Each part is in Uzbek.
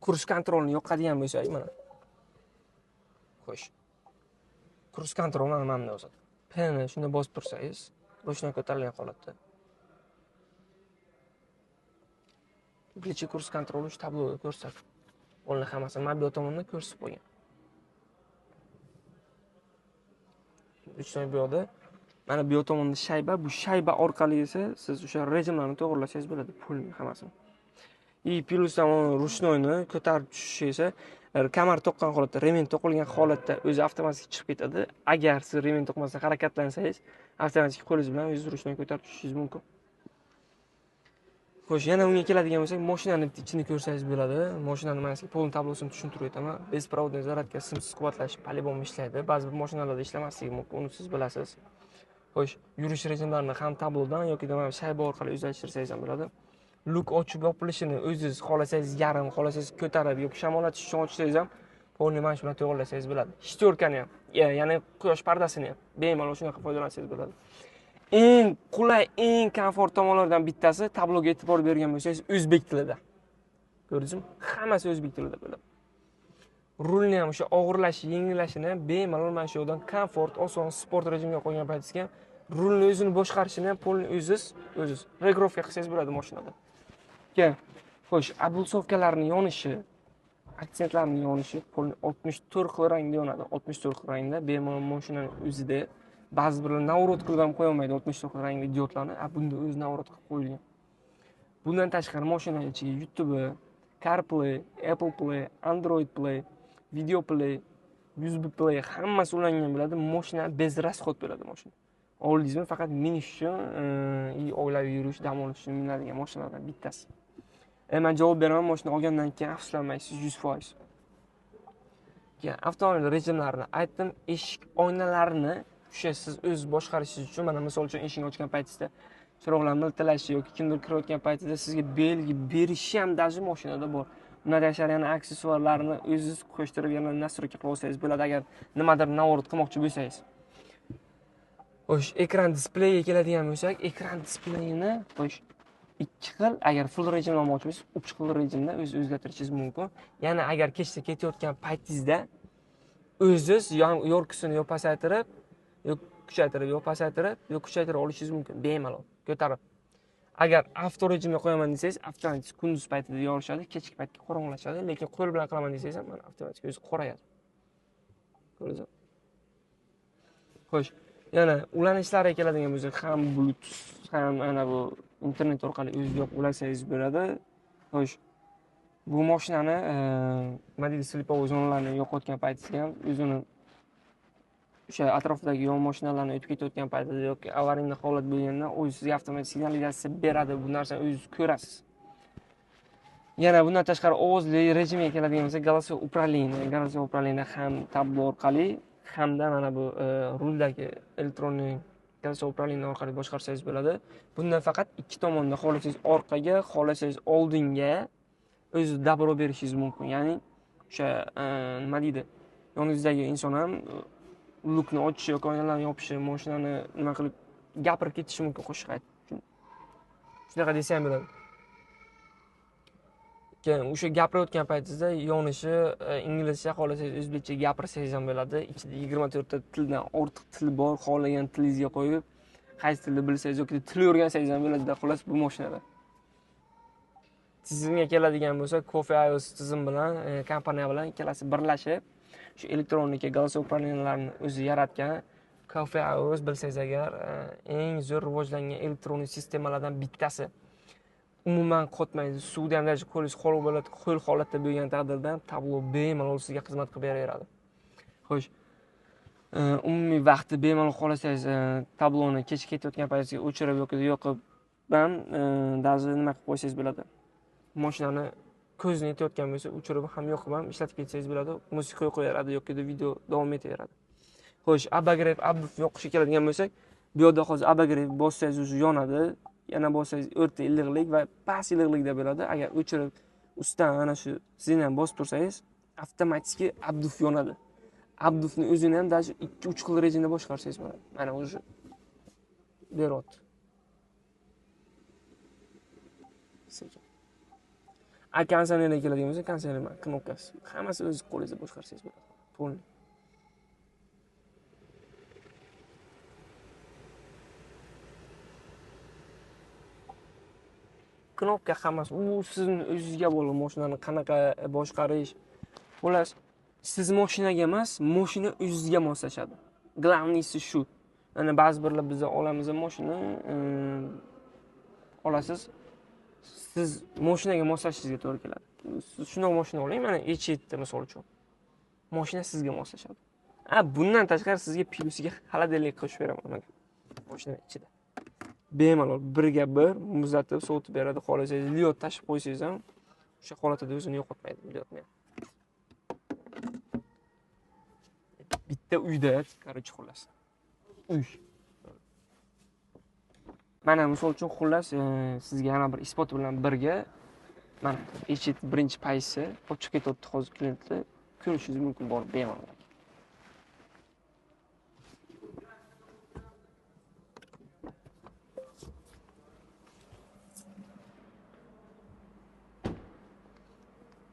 Kruiz kontrolni yoqadigan bo'lsak, mana. Xo'sh. Kruiz kontrol mana bunda o'zadi. P ni shunda bosib tursangiz, ручной ko'tarilgan holatda. Включи kruiz kontrolni shu tabloda ko'rsatadi. Ularni hammasini mana bu tomonda ko'rsatib qo'ygan. Ручной bu yoqda, mana bu tomonda shayba, bu shayba orqali esa siz o'sha rejimlarni to'g'rilasangiz bo'ladi, pulning hammasini. И plus ручнойni ko'tarib tushishi esa kamar to'qqan holatda, remen to'qilgan holatda o'zi avtomatik chiqib ketadi. Agar siz remen to'qmasdan harakatlansangiz, avtomatik qo'lingiz bilan o'zingiz ручной ko'tarib tushishingiz mumkin. Xo'sh, yana unga keladigan bo'lsak, mashinani ichini ko'rsangiz bo'ladi. Mashinani mana sizga polni tablosini tushuntirib o'taman. Беспроводный zaryadka, simsiz quvvatlash polibom ishlaydi. Ba'zi bir mashinalarda ishlamasligi mumkin, uni siz bilasiz. Xo'sh, yurish rejimlarini ham tablodan yoki mana shayba orqali o'zgartirsangiz ham bo'ladi. Luk ochib yopilishini o'zingiz xohlasangiz yarim, xohlasangiz ko'tarib yoki shamollatish uchun ochsangiz ham polni mana shu bilan to'g'rilasangiz bo'ladi. Shtorkani ham, ya'ni quyosh pardasini ham bemalol shunaqa foydalansangiz bo'ladi. Eng qulay, eng komfort tomonlardan bittasi tabloga e'tibor bergan bo'lsangiz o'zbek tilida. Ko'rdingizmi? Hammasi o'zbek tilida bo'ladi. Rulni ham o'sha og'irlashi, yengillashini bemalol mana shu yoqdan komfort, oson sport rejimiga qo'ygan paytingizga ham rulni o'zini boshqarishini ham polni o'ziz regirovka qilsangiz bo'ladi mashinada. Keyin, xo'sh, ablsovkalarning yonishi, aksentlarning yonishi polni 64 xil rangda yonadi. 64 xil rangda bemalol mashinaning o'zida. Ba'zi birlar navrot qilib ham qo'ya olmaydi 64 xil rangli diodlarni, bunda o'zi navrot qilib qo'yilgan. Bundan tashqari mashina ichiga YouTube, CarPlay, Apple Play, Android Play, Video Play, USB Play hammasi ulangan bo'ladi. Mashina bez rasxod bo'ladi mashina. Oldingizmi faqat minish uchun, oilaviy yurish, dam olish uchun minadigan mashinalardan bittasi. Men javob beraman, mashina olgandan keyin afsuslanmaysiz 100%. Keyin avtomobil rejimlarini aytdim, eshik oynalarini o'sha siz o'z boshqarishingiz uchun, mana misol uchun eshikni ochgan paytingizda chiroqlar miltillashi yoki kimdir kirayotgan paytida sizga belgi berishi ham даже mashinada bor. Bundan tashqari yana aksessuarlarni o'zingiz qo'shtirib yana настройка qilib olsangiz bo'ladi agar nimadir navrot qilmoqchi bo'lsangiz. Xo'sh, ekran displeyga keladigan bo'lsak, ekran displeyini xo'sh 2 xil, agar full rejimda olmoqchi bo'lsangiz, 3 xil rejimda o'z o'zgartirishingiz mumkin. Yana agar kechda ketayotgan paytingizda o'zingiz yorkisini yo pasaytirib, yo kuchaytirib, yo pasaytirib, yo kuchaytirib olishingiz mumkin bemalol ko'tarib. Agar avto rejimga qo'yaman desangiz, avtomatik kunduz paytida yorishadi, kechki paytga qorong'ilashadi, lekin qo'l bilan qilaman desangiz ham mana avtomatik o'zi qorayadi. Ko'rdingizmi? Xo'sh, yana ulanishlariga keladigan bo'lsak, ham Bluetooth, ham ana bu internet orqali o'zingiz yo'q ulasangiz bo'ladi. Xo'sh, bu mashinani nima deydi, slipovoy zonalarni yo'qotgan paytingizda ham o'zini o'sha atrofdagi yon mashinalarni o'tib ketayotgan paytida yoki avariyli holat bo'lganda o'zi sizga avtomatik signalizatsiya beradi. Bu narsani o'zingiz ko'rasiz. Yana bundan tashqari ovozli rejimga keladigan bo'lsak, голосовое управление, голосовое управление ham tablo orqali hamda mana bu ruldagi elektronli голосовое управление orqali boshqarsangiz bo'ladi. Bundan faqat ikki tomonda, xohlasangiz orqaga, xohlasangiz oldinga o'zi dabro berishingiz mumkin. Ya'ni o'sha nima deydi, yoningizdagi inson ham lukni ochishi yoki oynalarni yopishi, mashinani nima qilib gapirib ketishi mumkin qo'shiq aytib. Shunaqa desa ham bo'ladi. Keyin o'sha gapirayotgan paytingizda yonishi inglizcha, xohlasangiz o'zbekcha gapirsangiz ham bo'ladi. Ichida 24 ta tildan ortiq til bor, xohlagan tilingizga qo'yib, qaysi tilni bilsangiz yoki til o'rgansangiz ham bo'ladi. Xullas bu mashinada. Tizimga keladigan bo'lsak, Coffee iOS tizim bilan, kompaniya bilan ikkalasi birlashib shu elektronika голосовой управленияларni o'zi yaratgan Coffee iOS bilsangiz agar eng zo'r rivojlangan elektron sistemalardan bittasi. Umuman qotmaydi, suvda ham даже qo'lingiz ho'l bo'ladi, ho'l holatda bo'lgan taqdirda ham tablo bemalol sizga xizmat qilib beraveradi. Xo'sh, umumiy vaqti bemalol xohlasangiz tabloni kech ketayotgan paytingizga o'chirib yoki yoqib ham даже nima qilib qo'ysangiz bo'ladi. Mashinani ko'zni yetayotgan bo'lsa, o'chirib ham yoqib ham ishlatib ketsangiz bo'ladi. Musiqa qo'yaveradi yoki video davom etaveradi. Xo'sh, abagrev, abduf yoqishga keladigan bo'lsak, bu yerda hozir abagrev bossangiz o'zi yonadi, yana bossangiz o'rta iliqlik va past iliqlikda bo'ladi. Agar o'chirib ustidan ana shu sizni ham bosib tursangiz, avtomatik abduf yonadi. Abdufni o'zini ham даже 2-3 xil rejimda boshqarsangiz bo'ladi. Mana o'zi beryapti. Sekin. A konditsionerga keladigan bo'lsa, konditsioner knopkasi, hammasi o'z qo'lingizda boshqarsangiz bo'ladi. Полный. Knopka hammasi u sizni o'zingizga bog'liq, mashinani qanaqa boshqarish. Xullas, siz mashinaga emas, mashina o'zingizga moslashadi. Главныйsi shu. Mana ba'zi birlar biz olamiz mashina, olasiz, siz mashinaga moslashingizga to'g'ri keladi. Siz shunday mashina oling, mana H7 misol uchun. Mashina sizga moslashadi. A bundan tashqari sizga plusiga xolodilnik qo'shib beraman mana mashina ichida. Bemalol birga bir muzlatib sovutib beradi. Xohlasangiz lyot tashib qo'ysangiz ham o'sha holatida o'zini yo'qotmaydi lyotni. Bitta uyda, короче, xullas. Uy. Mana misol uchun xullas, sizga yana bir isbot bilan birga mana H7 birinchi paysi olib chiqib ketyapti hozir klientlar. Ko'rishingiz mumkin borib bemalol.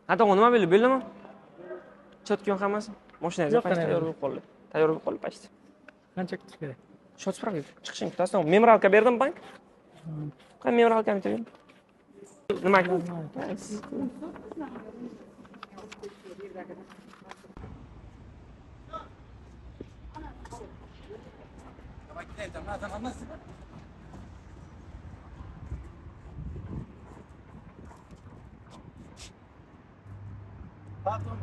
Hatto nima bo'ldi, bo'ldimi? Chotgan hammasi. Mashinangiz pastda tayyor bo'lib qoldi. Tayyor bo'lib qoldi pastda. Qancha kutish kerak? Shot spravka chiqishing kutasan. Memoralka berdim bank. Qani memoralkani bering. Nima? Patron,